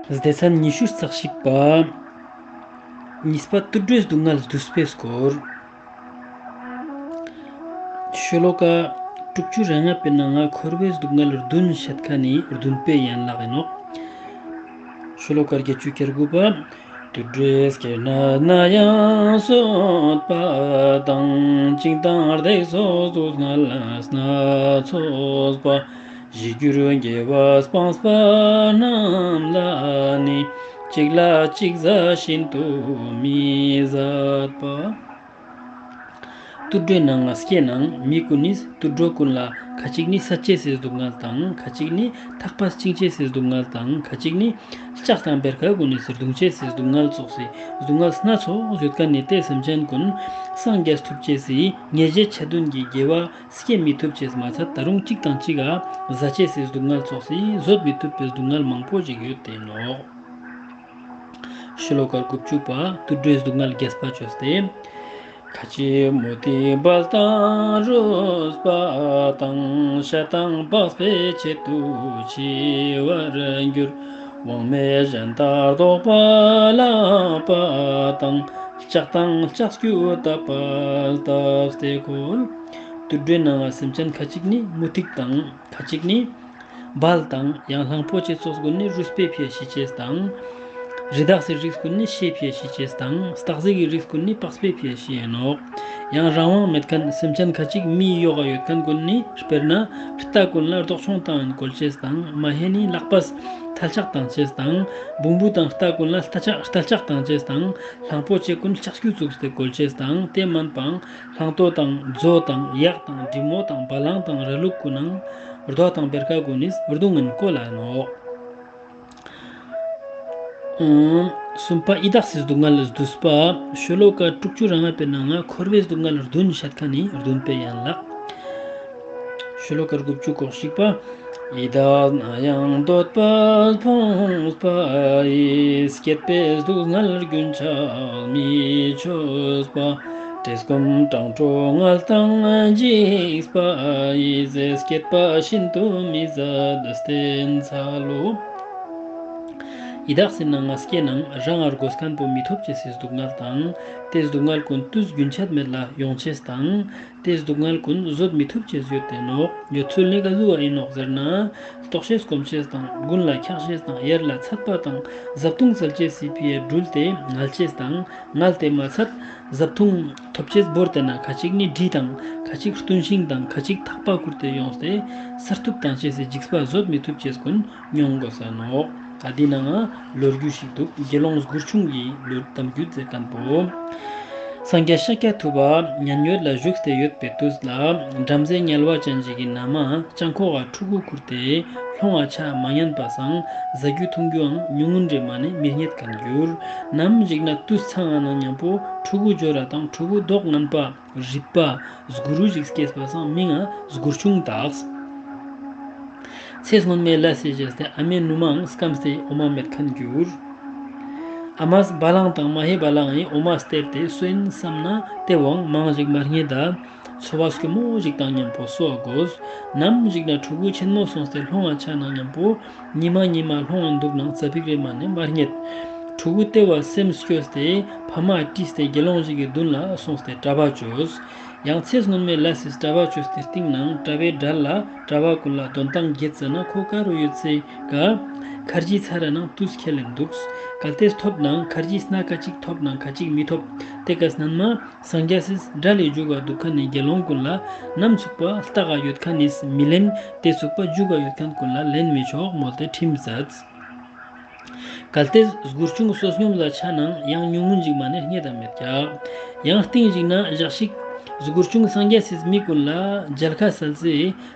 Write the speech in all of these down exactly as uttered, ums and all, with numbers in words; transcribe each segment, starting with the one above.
སྡེ་ཚན་ཉི་ཤུ་རྩ་གཅིག་པ། གཉིས་པ་དུད་འགྲོའི་སྡུག་བསྔལ་བསྡུས་པའི་སྐོར། ཤོ་ལོ་ཀ་དྲུག་ཅུ་རེ་ལྔ་པའི་ནང་ང་འཁོར་བའི་སྡུག་བསྔལ་བདུན་བཤད་མཁན་ནི་བདུན་པའི་ཡན་ལག་ཡིན་ནོག། ཤོ་ལོ་ཀ་བརྒྱད་ཅུ་གྱ་དགུ་པ། དུད་འགྲོའི་སྐྱེ་གནས་ན་ཡང་གསོད་པ་དང་། བཅིངས་དང་བརྡེག་སོགས་སྡུག་བསྔལ་སྣ་ཚོགས་པ། གཞི་གྱུར་དགེ་བ་སྤངས་པ་རྣམས་ལ་ནི། གཅིག་ལ་གཅིག་ཟ་ཤིན་ཏུ་མི་བཟད་པ། དུད་འགྲོའི་ནང་ང་སྐྱེས་ནའང་མི་ཀུན་ནི་དུད་འགྲོ་ཀུན་ལ་ཁ་ཅིག་ནི་བསད་ཅེས་སི་སྡུག་བསྔལ་དང་། ཁ་ཅིག་ནི་ཐག་པས་བཅིང་ཅེས་སི་སྡུག་བསྔལ་དང་། ཁ་ཅིག་ནི་ལྕགས་དང་བེར་ཀ་ཀུན་ནི་རྡུང་ཅེས་སི་སྡུག་བསྔལ་ཙོགས་སི་སྡུག་བསྔལ་སྣ་ཚོགས་ཡོད་མཁན་ནི་དེ་སེམས་ཅན་ཀུན་སངས་རྒྱས་ཐུབ་ཅེས་སི་ཉེས་བྱས་ཆ་བདུན་གྱི་དགེ་བ་སྐྱེ་མི་ཐུབ་ཅེས་མ་ཚད་ད་རུང་གཅིག་དང་གཅིག་ག་ཟ་ཅེས་སི་སྡུག་བསྔལ་ཙོགས་སི་བཟོད་མི་ཐུབ་པའི་སྡུག་བསྔལ་མང་པོ་ཞིག་ཡོད་དེ་ནོག། ཤོ་ལོ་ཀ་དགུ་བཅུ་པ། དུད་འགྲོའི་སྡུག་བསྔལ་རྒྱས་པ་བཅོས་ཏེ། ཁ་ཅིག་མུ་སྟེགས་སྦལ་དང་རུས་པ་དང་། ཤ་དང་པགས་པའི་ཆེད་དུ་འཆི་བར་འགྱུར། དབང་མེད་གཞན་ལྟར་བཟློག་པ་ལག་པ་དང་། ལྕགས་དང་ལྕགས་ཀྱུས་བཏབ་པ་བཏབ་སྟེ་བཀོལ། དུད་འགྲོའི་ནང་ང་སེམས་ཅན་ཁ་ཅིག་ནི་མུ་ཏིག་དང་། ཁ་ཅིག་ནི་སྦལ་དང་། ཡང་གླང་པོ་ཆེ་ཙོགས་ཀུན་ནི་རུས་པའི་ཕིའ་ཤི་ཅེས་དང་། རི་དྭགས་སི་རིགས་ཀུན་ནི་ཤའི་ཕིའ་ཤི་ཅེས་དང་། སྟག་གཟིག་གི་རིགས་ཀུན་ནི་པགས་པའི་ཕིའ་ཤི་ཡིན་ནོག། ཡང་རང་དབང་མེད་མཁན་སེམས་ཅན་ཁ་ཅིག་མིའི་ཡོག་ག་ཡོད་མཁན་ཀུན་ནི། དཔེར་ན་རྟ་ཀུན་ལ་རྡོག་ཆོང་བཏང་ཡིན་བཀོལ་ཅེས་དང་། མ་ཧེ་ནི་ལག་པས་ཐལ་ལྕག་བཏང་ཅེས་དང་། བོང་བུ་དང་རྟ་ཀུན་ལ་རྟ་ལྕག་རྟ་ལྕག་བཏང་ཅེས་དང་། གླང་པོ་ཆེ་ཀུན་ལྕགས་ཀྱུ་བཙུགས་ཏེ་བཀོལ་ཅེས་དང་། དེ་མན་པའང་གླང་ཏོ་དང་མཛོ་དང་གཡག་དང་འབྲི་མོ་དང་བ་ལང་དང་ར་ལུག་ཀུན་ནང་རྡོ་དང་བེར་ཀ་ཀུན་ནི་རྡུང་ངིན་བཀོལ་ལ་ནོག། གསུམ་པ་ཡི་དྭགས་སི་སྡུག་བསྔལ་བསྡུས་པ། ཤོ་ལོ་ཀ་དྲུག་ཅུ་རེ་ལྔ་པའི་ནང་ང་འཁོར་བའི་སྡུག་བསྔལ་བདུན་བཤད་མཁན་ནི་བདུན་པའི་ཡན་ལག། ཤོ་ལོ་ཀ་དགུ་བཅུ་གོ་གཅིག་པ། ཡི་དྭགས་ན་ཡང་འདོད་པས་ཕོངས་པ་ཡི། བསྐྱེད་པའི་སྡུག་བསྔལ་རྒྱུན་ཆད་མི་ཆོད་པ། བཀྲེས་སྐོམ་གྲང་དྲོ་ངལ་དང་འཇིགས་པ་ཡི། ཟས་བསྐྱེད་པ་ཤིན་ཏུ་མི་བཟད་བསྟེན་འཚལ་ལོ། ཡི་དྭགས་སི་ནང་ང་སྐྱེས་ནའང་རང་ང་དགོས་མཁན་པོ་མི་ཐོབ་ཅེས་སི་སྡུག་བསྔལ་དང་། དེ་སྡུག་བསྔལ་ཀུན་དུས་རྒྱུན་ཆད་མེད་ལ་ཡོང་ཅེས་དང་། དེ་སྡུག་བསྔལ་ཀུན་བཟོད་མི་ཐུབ་ཅེས་ཡོད་དེ་ནོག། ཡོད་ཚུལ་ནི་ག་ཟུག་ཨིན་ནོག་ཟེར་ན། ལྟོགས་ཤེས་སྐོམ་ཤེས་དང་། དགུན་ལ་འཁྱག་ཤེས་དང་། དབྱར་ལ་ཚད་པ་དང་། བཟའ་བཏུང་བཙལ་ཅེས་སི་ཕིའ་དྲུལ་ཏེ་ངལ་ཅེས་དང་། ངལ་ཏེ་མ་ཚད་བཟའ་བཏུང་ཐོབ་ཅེས་བོར་ཏེ་ན་ཁ་ཅིག་ནི་གྲི་དང་། ཁ་ཅིག་གཏུན་ཤིང་དང་། ཁ་ཅིག་ཐག་པ་ཁུར་ཏེ་ཡོངས་ཏེ་སར་ཐུབ་བཏང་ཅེས་སི་འཇིགས་པ་བཟོད་མི་ཐུབ་ཅེས་ཀུན་མྱོང་དགོས་ས་ནོག། ད་འདི་ནང་ང་ལོ་རྒྱུས་ཤིག་འདུག། དགེ་སློང་གཟུགས་ཆུང་གི་ལོ་གཏམ་རྒྱུད་ཟེར་མཁན་པོ། སངས་རྒྱས་ཤཱཀྱ་ཐུབ་པ་མཉན་ཡོད་ལ་བཞུགས་ཏེ་ཡོད་པའི་དུས་ལ། བྲམ་ཟེ་དམྱལ་བ་ཅན་ཞིག་གི་ན་མ་སྤྱང་ཁོག་ག་ཕྲུ་གུ་ཁུར་ཏེ་ལྷོང་ང་ཆ་མ་ཉན་པ་སང་། ཟ་རྒྱུ་འཐུང་རྒྱུའང་ཉུང་ངུན་རེ་མ་ནེ་མི་རྙེད་མཁན་གྱུར། ནམ་ཞིག་ན་དུས་ཚང་ང་ནང་མཉམ་པོ་ཕྲུ་གུ་འབྱོར་ར་དང་ཕྲུ་གུ་མདོག་ངན་པ། རིད་པ་སྒུར་རུ་ཞིག་སྐྱེས་པ་སང་མིང་ང་གཟུགས་ཆུང་བཏགས། ཚེ་སྔོན་མའི་ལས་སི་རྗེས་ཏེ་ཨ་མའི་ནུ་མའང་སྐམས་ཏེ་འོ་མ་མེད་མཁན་གྱུར། ཨ་མས་བ་ལང་དང་མ་ཧེ་བ་ལང་ངི་འོ་མ་སྟེར་ཏེ་གསོ་ཡིན་བསམ་ན་ཏེ་བོའང་མང་ཞིག་མ་རྙེད་ད། འཚོ་བ་སྐྱོ་མོ་ཞིག་དང་མཉམ་པོ་གསོ་བ་དགོས། ནམ་ཞིག་ན་ཕྲུ་གུ་ཆེན་མོ་སོང་སྟེ་ལྷོང་ང་ཆ་ནང་མཉམ་པོ། ཉི་མ་ཉི་མ་ལྷོང་ང་འདུག་ནང་ཙ་པིག་རེ་མ་ནེ་མ་རྙེད། ཕྲུ་གུ་ཏེ་བོའ་སེམས་སྐྱོ་སྟེ་ཕ་མ་དྲིས་ཏེ་དགེ་སློང་ཞིག་གི་མདུན་ལ་སོང་སྟེ་གྲྭ་པ་བཅོས། ཡང་ཚེ་སྔོན་མའི་ལས་སི་གྲྭ་པ་བཅོས་ཏེ་སྟིང་ནང་གྲྭ་པའི་གྲལ་ལ་གྲྭ་པ་ཀུན་ལ་དོན་ཏང་རྒྱད་ཟ་ན་ཁོ་ཀ་རུ་ཡོད་ཚེ་ག་ཁར་ཇི་ཚར་ར་ནང་དུས་ཁས་ལེན་འདུག། གལ་ཏེ་ཐོབ་ནང་ཁར་ཇི་སྣ་ཁ་ཅིག་ཐོབ་ནང་ཁ་ཅིག་མི་ཐོབ། ཏེ་ཀ་སྣན་མ་སངས་རྒྱས་སི་གྲལ་ལ་བཞུགས་པ་འདུག་མཁན་ནི་དགེ་སློང་ཀུན་ལ་ནམ་ཚུགས་པ་ལྟག་ག་ཡོད་མཁན་ནི་མི་ལེན། ཏེ་ཚུགས་པ་རྒྱུག་ག་ཡོད་མཁན་ཀུན་ལ་ལེན་མི་ཆོག་མོལ་ཏེ་ཁྲིམས་མཛད། གལ་ཏེ་གཟུགས་ཆུང་བསོད་སྙོམས་ལ་ཆ་ནང་ཡང་ཉུང་ངུན་ཞིག་མ་ནེ་རྙེད་ད་མེད་ཀྱག། ཡང་སྟིང་ཞིག་ན་ཞག་ཞིག་གཟུགས་ཆུང་སངས་རྒྱས་སི་མི་ཀུན་ལ་མཇལ་ཁ་སལ་ཟེ་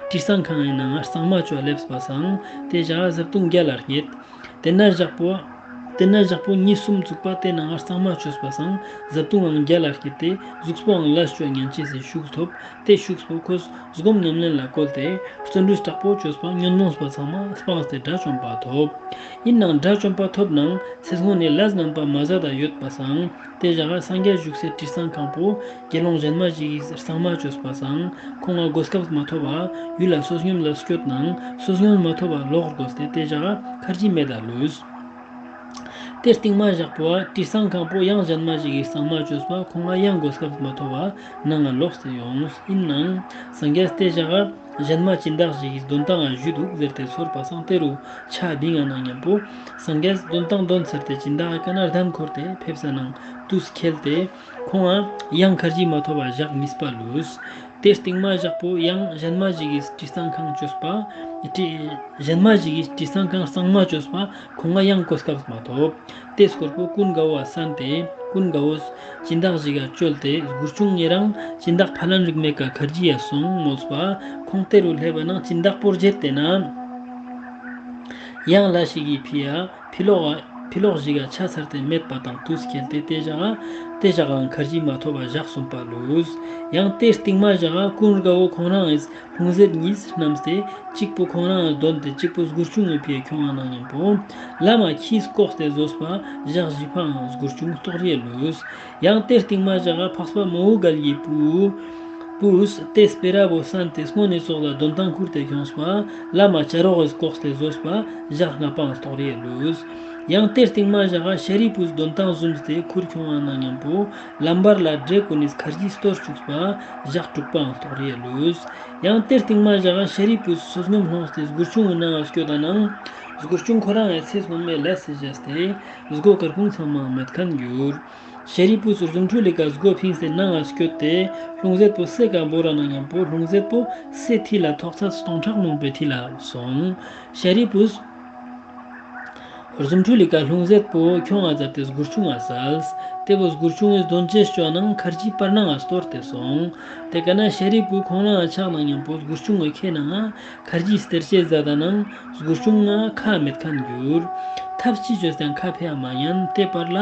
དྲི་བཟང་ཁང་ངི་ནང་ང་གཙང་མ་ཅོ་ལེབས་པ་སང་ཏེ་ཞག་བཟའ་བཏུང་རྒྱལ་ལ་རྙེད། ཏེ་ན་ཞག་པོ་ཏེ་ན་ཞག་པོ་གཉིས་གསུམ་ཚུགས་པ་ཏེ་ནང་ང་གཙང་མ་ཅོས་པ་སང་བཟའ་བཏུང་ངང་རྒྱལ་ལ་རྙེད་དེ་གཟུགས་པོའང་ལས་ཅོ་ཉན་ཅེས་སི་ཤུགས་ཐོབ། ཏེ་ཤུགས་པོ་ཁོས་སྒོམ་ཉམས་ལེན་ལ་བཀོལ་ཏེ་བརྩོན་འགྲུས་དྲག་པོ་ཅོས་པ་ཉོན་མོངས་པ་ཚང་མ་སྤངས་ཏེ་དགྲ་བཅོམ་པ་ཐོབ། ཨིན་ནང་དགྲ་བཅོམ་པ་ཐོབ་ནང་ཚེ་སྔོན་ནི་ལས་ངན་པ་མ་ཟད་ད་ཡོད་པ་སང་ཏེ་ཞག་ག་སངས་རྒྱས་བཞུགས་སའི་དྲི་བཟང་ཁང་པོ་དགེ་སློང་གཞན་མ་ཞིག་གིས་གཙང་མ་ཅོས་པ་སང་ཁོང་ང་གོ་སྐབས་མ་ཐོབ་པ་ཡུལ་ལ་བསོད་སྙོམས་ལ་སྐྱོད་ནང་བསོད་སྙོམས་མ་ཐོབ་པ་ལོག་དགོས་ཏེ་ཏེ་ཞག་ག་ཁར་ཇི་མེད་ད་ལུས། ཏེ་སྟིང་མ་ཞག་པོ་ཨ་དྲི་བསང་ཁང་པོ་ཡང་ཞན་མ་ཞིག་གི་གཙང་མ་ཅོས་པ་ཁོང་ང་ཡང་གོ་སྐབས་མ་ཐོབ་པ་ནང་ང་ལོགས་ཏེ་ཡོངས། ཨིན་ནའང་སངས་རྒྱས་ཏེ་ཞག་ག་ཞན་མ་སྦྱིན་བདག་ཞིག་གི་དོན་ཏང་ང་ཞུས་དུག་ཟེར་ཏེ་ཚོར་པ་སང་ཏེ་རུ་ཆ་བིང་ང་ནང་ཉམ་པོ་སངས་རྒྱས་དོན་ཏང་དོན་ཚར་ཏེ་སྦྱིན་བདག་གི་ཀ་ན་གདན་ཁོར་ཏེ་ཕེབས་ས་ནང་ཏུས་ཁྱེལ་ཏེ་ཁོང་ང་ཡང་ཁར་ཇི་མ་ཐོབ་པ་ཞག་གཉིས་པ་ལུས། ཏེ་སྟིང་མ་ཞག་པོ་ཡང་ཞན་མ་ཞིག་གི་དྲི་བསང་ཁང་ཅོས་པ། དྲི་ཞན་མ་ཞིག་གི་དྲི་བསང་ཁང་གཙང་མ་ཅོས་པ་ཁོང་ང་ཡང་གོ་སྐབས་མ་ཐོབ། ཏེ་སྐོར་པོ་ཀུན་དགའ་བོ་ཨ་སན་ཏེ་ཀུན་དགའ་བོས་སྦྱིན་བདག་ཞིག་ག་བཅོལ་ཏེ་སྒོར་ཆུང་ཉེ་རང་སྦྱིན་བདག་ཕ་ལན་རིག་མེད་ཀ་ཁར་ཇི་ཡ་སོང་མོལས་པ་ཁོང་ཏེ་རུ་ལེབ་བ་ནང་སྦྱིན་བདག་པོར་བརྗེད་དེ་ན་ཡང་ལ་ཞིག་གི་ཕི་ཡ་ཕི་ལོག་ཕི་ལོག་ཞིག་ག་ཆ་ཚར་ཏེ་མེད་པ་དང་ཏུས་ཁྱེལ་ཏེ་ཏེ་ཞག་ག་ཏེ་ཞག་གང་ཁར་ཇི་མ་ཐོབ་པ་ཞག་གསུམ་པ་ལུས། ཡང་ཏེ་སྟིང་མ་ཞག་ག་ཀུན་དགའ་བོ་ཁོང་རང་ངི་ལྷུང་བཟེད་གཉིས་བསྣམས་ཏེ་གཅིག་པོ་ཁོང་རང་ངི་དོན་ཏེ་གཅིག་པོ་སྒོར་ཆུང་ངི་ཕི་ཡ་ཁྱོང་ང་ནང་ཉམ་པོ་ལམ་མ་ཁྱིས་བཀོག་སྟེ་ཟོས་པ་ཞག་བཞི་པའང་སྒོར་ཆུང་སྟོག་རིའི་ལུས། ཡང་ཏེ་སྟིང་མ་ཞག་ག་འཕགས་པ་མོའུ་འགལ་གྱི་བུ་བུས་ཏེ་སྤེ་ར་བོ་སན་ཏེ་སྔོན་ནི་ཙོགས་ལ་དོན་ཏང་ཁུར་ཏེ་ཁྱོངས་པ་ལམ་མ་བྱ་རོག་གིས་བཀོག་སྟེ་ཟོས་པ་ཞག་ལྔ་པའང་སྟོག་རིའི་ལུས། ཡང་ཏེ་སྟིང་མ་ཞག་ག་ཤཱ་རིའི་བུས་དོན་ཏང་ཟུམས་ཏེ་ཁུར་ཁྱོང་ང་ནང་ཉམ་པོ་ལམ་བར་ལ་འདྲེ་ཀུན་ནིས་ཁར་ཇི་སྟོར་བཅུགས་པ་ཞག་དྲུག་པའང་སྟོག་རིའི་ལུས། ཡང་ཏེ་སྟིང་མ་ཞག་ག་ཤཱ་རིའི་བུས་བསོད་སྙོམས་ལྷོངས་ཏེ་སྒོར་ཆུང་ངི་ནང་ང་སྐྱོད་ད་ནང་སྒོར་ཆུང་ཁོ་རང་ངི་ཚེ་སྔོན་མའི་ལས་སི་བཞག་སྟེ་སྒོ་དཀར་ཁུང་ཚང་མའང་མེད་ཁན་གྱུར། ཤཱ་རིའི་བུས་རྫུ་འཕྲུལ་ལི་ཀ་སྒོ་ཕིངས་ཏེ་ནང་ང་སྐྱོད་དེ་ལྷུང་བཟེད་པོ་སའི་ཀ་བོར་ར་ནང་ཉམ་པོ་ལྷུང་བཟེད་པོ་སའི་ཐིལ་ལ་ཐོག་ཚད་སྟོང་ཕྲག་མང་པོའི་ཐིལ་ལ་སོང་། ཤཱ་རིའི་བུས་རྫུ་འཕྲུལ་ལི་ཀ་ལྷུང་བཟེད་པོ་ཁྱོང་ང་མཛད་དེ་སྒོར་ཆུང་ང་སལ། ཏེ་བོ་སྒོར་ཆུང་ངི་དོན་ཅེས་ཅོ་ནང་ཁར་ཇི་པར་ནང་ང་སྟོར་ཏེ་སོང་། ཏེ་ཀ་ན་ཤཱ་རིའི་བུ་ཁོང་ནང་ང་ཆགས་ནང་ཉམ་པོ་སྒོར་ཆུང་ངི་ཁའི་ནང་ང་ཁར་ཇི་སྟེར་ཅེས་མཛད་ད་ནང་སྒོར་ཆུང་ང་ཁ་མེད་ཁན་གྱུར། ཐབས་ཅི་ཅོས་ཏེ་ཁ་ཕྱེ་ཡ་མ་ཉན། ཏེ་བར་ལ་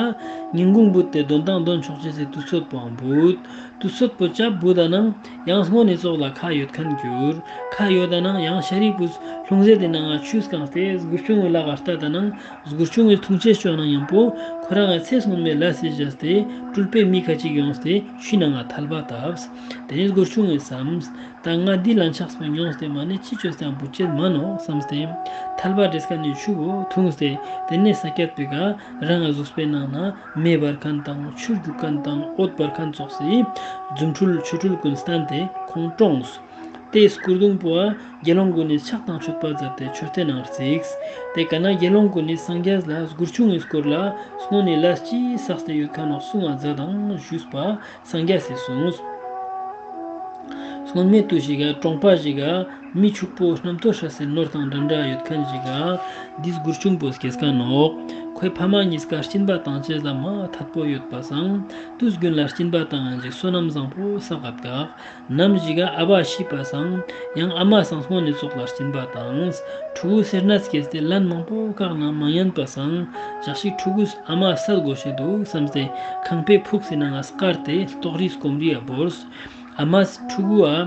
ཉིན་གུང་བུད་དེ་དོན་ཏང་དོན་ཆོག་ཅེས་སི་དུས་ཚོད་པོའང་བུད། དུས་ཚོད་པོ་ཅབ་བུད་ད་ནང་ཡང་སྔོན་ནི་ཙོགས་ལ་ཁ་ཡོད་ཁན་གྱུར། ཁ་ཡོད་ད་ནང་ཡང་ཤཱ་རིའི་བུས་ལྷུང་བཟེད་དེ་ནང་ང་ཆུ་སྐངས་ཏེ་སྒོར་ཆུང་ངི་ལག་ག་ལྟ་ད་ནང་སྒོར་ཆུང་ངི་ཐུང་ཅེས་ཅོ་ནང་ཉམ་པོ་ཁོ་རང་ངི་ཚེ་སྔོན་མའི་ལས་སི་བཞག་སྟེ་སྤྲུལ་པའི་མི་ཁ་ཅིག་ཡོངས་ཏེ་ཆུའི་ནང་ང་ཐལ་བ་བཏབས། ཏེ་ནེ་སྒོར་ཆུང་ངི་སམས། ད་ང་འདི་ལན་ཆགས་པོ་མྱོངས་ཏེ་མ་ནེ་ཅི་ཅོས་ཏེ་བུད་ཅེས་མ་ནོག་སམས་ཏེ། ཐལ་བ་བྲེས་ཁན་ནི་ཆུ་བོ་ཐུངས་ཏེ་ཏེ་ནེ་ས་ཀྱད་པེ་ཀ་རང་ངི་ཟུགས་པོའི་ནང་ན་མེ་འབར་ཁན་དང་ཆུ་རྒྱུག་ཁན་དང་འོད་འབར་ཁན་ཙོགས་སི་རྫུ་འཕྲུལ་ཆོ་འཕྲུལ་ཀུན་སྟན་ཏེ་ཁོང་ཀྲོངས། ཏེ་སྐུར་གདུང་པོ་ཨ་དགེ་སློང་ཀུན་ནི་ཕྱག་དང་མཆོད་པ་མཛད་དེ་མཆོད་རྟེན་ནང་བརྩིགས། ཏེ་ཀ་ན་དགེ་སློང་ཀུན་ནི་སངས་རྒྱས་ལ་སྒོར་ཆུང་ངི་སྐོར་ལ་སྔོན་ནི་ལས་ཅི་བསགས་ཏེ་ཡོད་ཁན་ནོག་གསུང་ང་མཛད་དང་ཞུས་པ་སངས་རྒྱས་སི་གསུངས། སྔོན་མའི་དུས་ཤིག་ག་གྲོང་པ་ཞིག་ག་མི་ཕྱུག་པོ་རྣམ་ཐོས་སྲས་སི་ནོར་དང་འདྲ་འདྲ་ཡོད་ཁན་ཞིག་ག་འདི་སྒོར་ཆུང་པོ་སྐྱེས་ཁན་ནོག། ཁོའི་ཕ་མ་གཉིས་ཀ་སྦྱིན་པ་བཏང་ཅེས་ལ་མ་ཐད་པོ་ཡོད་པ་སང་དུས་རྒྱུན་ལ་སྦྱིན་པ་བཏང་ཡང་ཞིག་བསོད་ནམས་བཟང་པོ་བསགས་ག་དགག། ནམ་ཞིག་ག་ཨ་བ་ཤི་པ་སང་ཡང་ཨ་མ་སང་སྔོན་ནི་ཙོགས་ལ་སྦྱིན་པ་བཏང་། ཕྲུ་གུ་སེར་སྣ་སྐྱེས་ཏེ་ལན་མང་པོ་བཀག་ན་མ་ཉན་པ་སང་ཞག་ཞིག་ཕྲུ་གུས་ཨ་མ་སད་དགོས་ཤེས་འདུག་སམས་ཏེ་ཁང་པའི་ཕུགས་སི་ནང་ང་སྐར་ཏེ་ལྟོགས་རིས་སྐོམ་རིས་ཡ་བོརས། ཨ་མས་ཕྲུ་གུ་ཨ་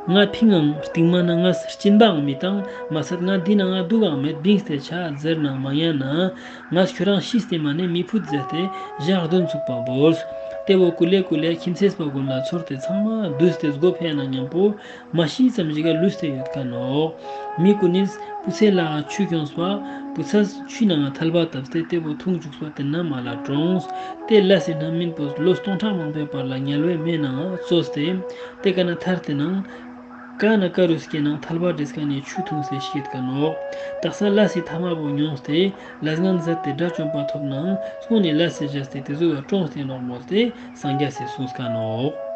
ང་ཕིང་ངང་སྟིང་མ་ན་ངས་སྦྱིན་པའང་མི་བཏང་མ་ཚད་ང་འདི་ནང་ང་དུག་གང་མེད་བིངས་ཏེ་ཆ་ཟེར་ནང་མ་ཉན་ན་ངས་ཁྱོ་རང་ཤིས་ཏེ་མ་ནེ་མི་ཕུད་ཟེར་ཏེ་ཞག་བདུན་ཚུགས་པ་བོརས། ཏེ་བོ་ཀུ་ལེ་ཀུ་ལེ་ཁྱིམ་མཚེས་པ་ཀུན་ལ་ཚོར་ཏེ་ཚང་མ་བསྡུས་ཏེ་སྒོ་ཕྱེ་ན་ཉམ་པོ་མ་ཤི་ཙམ་ཞིག་ག་ལུས་ཏེ་ཡོད་ཁན་ནོག། མི་ཀུན་ནིས་བུ་ཚའི་ལག་ག་ཆུ་ཁྱོངས་པ་བུ་ཚ་ཆུའི་ནང་ང་ཐལ་བ་བཏབས་ཏེ་ཏེ་བོ་ཐུང་ཅུགས་པ་ཏེ་ན་མ་ལ་གྲོངས། ཏེ་ལས་སི་རྣམ་སྨིན་པོ་ལོ་སྟོང་ཕྲག་མང་པོའི་བར་ལ་དམྱལ་བའི་མེའི་ནང་ང་རྩོས་ཏེ་ཏེ་ཀ་ན་ཐར་ཏེ་ནང་ཀ་ན་ཀ་རུ་སྐྱེ་ནང་ཐལ་བ་བྲེས་ཁན་ནི་ཆུ་ཐུངས་ཏེ་ཤི་ཁན་ནོག། དག་ས་ལས་སི་ཐ་མ་བོ་མྱོངས་ཏེ་ལས་ངན་མཛད་དེ་དགྲ་བཅོམ་པ་ཐོབ་ནའང་སྔོན་ནི་ལས་སི་བཞག་སྟེ་ཏེ་ཟུག་ག་གྲོངས་ཏེ་ནོག་མོལ་ཏེ་སངས་རྒྱས་སི་གསུངས་ཁན་ནོག།